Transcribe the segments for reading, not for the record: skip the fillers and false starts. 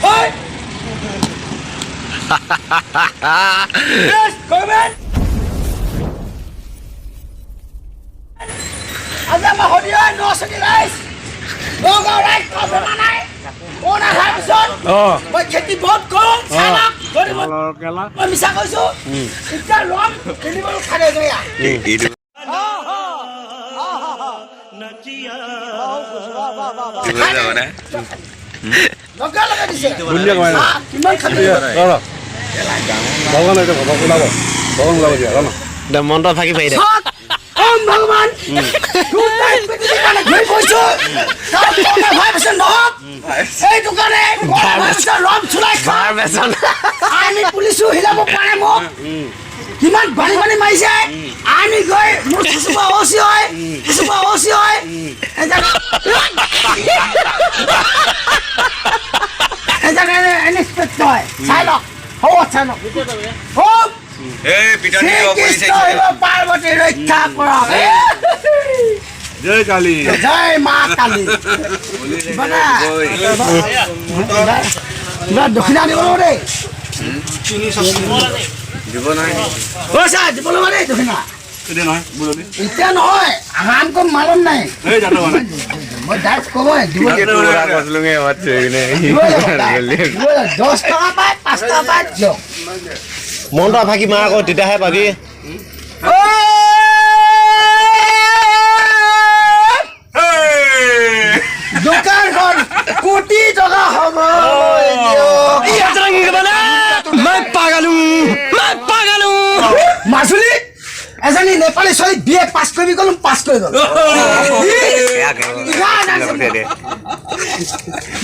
হয়। Yes, government. আজি আমাৰ শদিয়াই 9 চকী ৰাইজ, নগাঁও ৰাইজ বেমাৰ নাই। কৰোণা হোৱাৰ পিছত মই খেতি বহুত কৰোঁ। চাই লওক, যদি মই মিছা কৈছো, এতিয়া ল'ম কিনিবলৈ খাই দে। লগে লগে দিছে। কিমান খাবি? ভগৱান এতিয়া ভগৱান ওলাব, ভগৱান ওলাব দিয়া ন। দে, মন্ত্ৰ ফাঁকি পাৰি দে। ওম ভগৱান, ঘূৰি ফুৰিছো নহওক, সেইটো কাৰণে ৰম চলাই আমি পুলিচো হিলাব পাৰে মোক। কিমান বানী বানী মাৰিছে। আমি গৈ মোৰ চুচুপা অচি হয়, চুচুপা অচি হয়। ইন্সপেক্টৰ হয়। চাই লওক, হ'ব, চাই লওক। পাৰ্বতী ৰক্ষা কৰক। জয় কালী। জয় মা কালী। কিবা দক্ষিণা দিব লাগিব দেই। দিব নহয়। অ ছাৰ, দিব লাগিব দেই দক্ষিণা। এতিয়া নহয়, আৰাম কম মালম নাই। মই ডাইৰেক্ট ক'ব দিব। 10 টকা পায়, 5 টকা পায়, দিয়ক। মন্ত্ৰ ফাঁকি মাৰ আকৌ, তেতিয়াহে পাবি। দোকানখন কোটি টকা হ'ব। মাজুলী এজনী নেপালী ছোৱালী বি এ পাছ কৰি গ'ল, পাছ কৰি গ'ল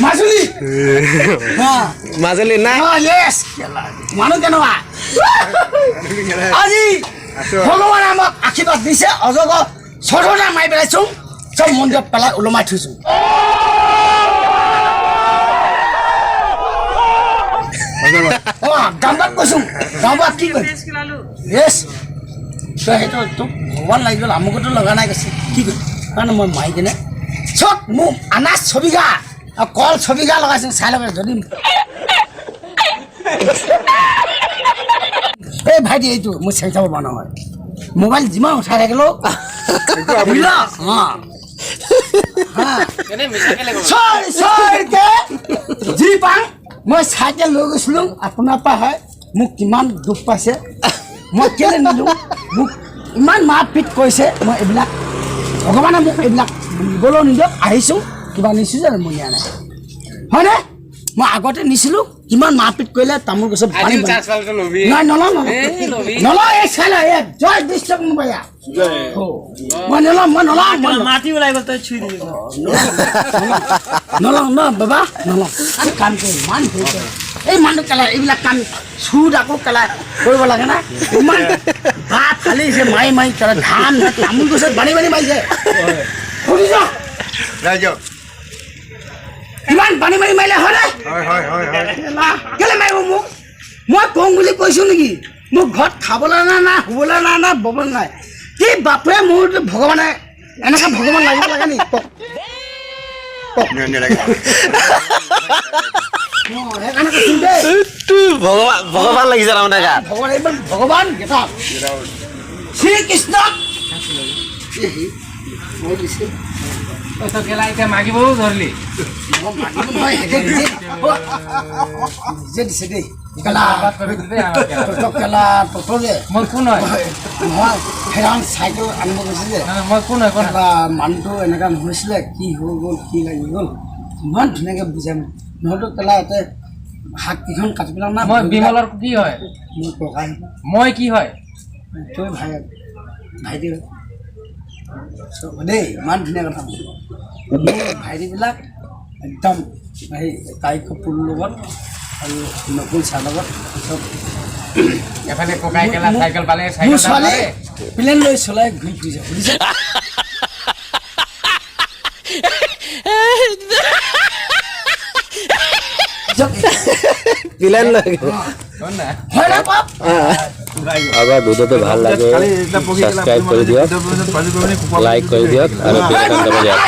মাজুলী। মাজুলী নাই। মানুহ কেনেকুৱা? আজি ভগৱানে আমাক আশীৰ্বাদ দিছে। অজগৰ ছধনা মাৰি পেলাইছো, চব মন্দিৰত পেলাই ওলমাই থৈছো। গাঁৱত কৈছো, গাঁৱত কি কৰিম? য়েছ, তই সেইটো তোক ভগৱান লাগি গ'ল, আমুকতো লগা নাই। কৈছে কি কৰিম? কাৰণে মই মাৰি কিনে চব মোক আনাজ ছবিঘা আৰু কল ছবিঘা লগাইছো। চাই লগাই যদি এই ভাইটি, এইটো মোৰ চেঞ্চাব পৰা নহয়। মোবাইল যিমান উঠাই থাকিলেও যি পাওঁ। মই চাইকেল লৈ গৈছিলোঁ আপোনাৰ পৰা হয়, মোক কিমান দুখ পাইছে। মই কেলৈ নিলোঁ? মোক ইমান মাৰপিট কৰিছে। মই এইবিলাক ভগৱানে মোক এইবিলাক নিবলৈও নিদিয়ক। আহিছোঁ, কিবা নিছোঁ জানো? মই নিয়া নাই, হয়নে? মই আগতে নিছিলোঁ, কিমান মাৰপিট কৰিলে। তামোল গছত পানী নাই। নলওঁ, নলওঁ। এই চাই এই জয় বিশ্বকৰ্মা। মই নলওঁ, মই নলওঁ। মাটি ওলাই গ'ল, তই চুই দিবি। নলওঁ ন বাবা, নলওঁ। কাম কৰি ইমান ভুল কৰে এই মানুহ কেলা। এইবিলাক কাম চুৰ আকৌ কেলা কৰিব লাগে না। ইমান ভাত ফালিছে, মাৰি মাৰি কেলা ধান তামোল গছত বান্ধি বান্ধি মাৰিছে। শুনিছ? ইমান বান্ধি বান্ধি মাৰিলে হয়নে? কেলে মাৰিব মোক? মই কওঁ বুলি কৈছোঁ নেকি? মোৰ ঘৰত খাবলৈ নাই, নাই শুবলৈ নাই, নাই ববলৈ নাই। কি বাপৰে, মোৰ ভগৱানে এনেকৈ ভগৱান লাগিব লাগে নেকি? ভগৱান লাগিছে তাৰমানে। ভগৱান, ভগৱান শ্ৰীকৃষ্ণ। মাগিবও ধৰলি। নিজে দিছে দেই। মই কোন হয়? নহয়, সেইদিনাখন চাইকেল আনিব গৈছে যে। মই কোন হয়? মানুহটো এনেকুৱা নহৈছিলে, কি হৈ গ'ল, কি লাগি গ'ল, ইমান ধুনীয়াকৈ বুজাই। নহ'লেতো কেলা ইয়াতে হাতকেইখন কাটি পেলাই নাই। মই বিমলৰ কি হয়? মোৰ ককাই। মই কি হয়? তই ভাই, ভাইটি দেই। ইমান ধুনীয়া কথা। মোৰ ভাইটিবিলাক একদম সেই কাৰিকৰ লগত আৰু নকুল ছাৰ লগত চব। এফালে ককাই কেলা চাইকেল পালে। মোৰ ছোৱালী প্লেন লৈ চলাই ঘূৰি ফুৰিছে, বুজিছে? প্লেন লৈ। আবাৰ ভিডিওটো ভাল লাগে, সাবস্ক্ৰাইব কৰে দিয়ক, লাইক কৰে দিয়ক আৰু বেল আইকন দবাই দিয়ক।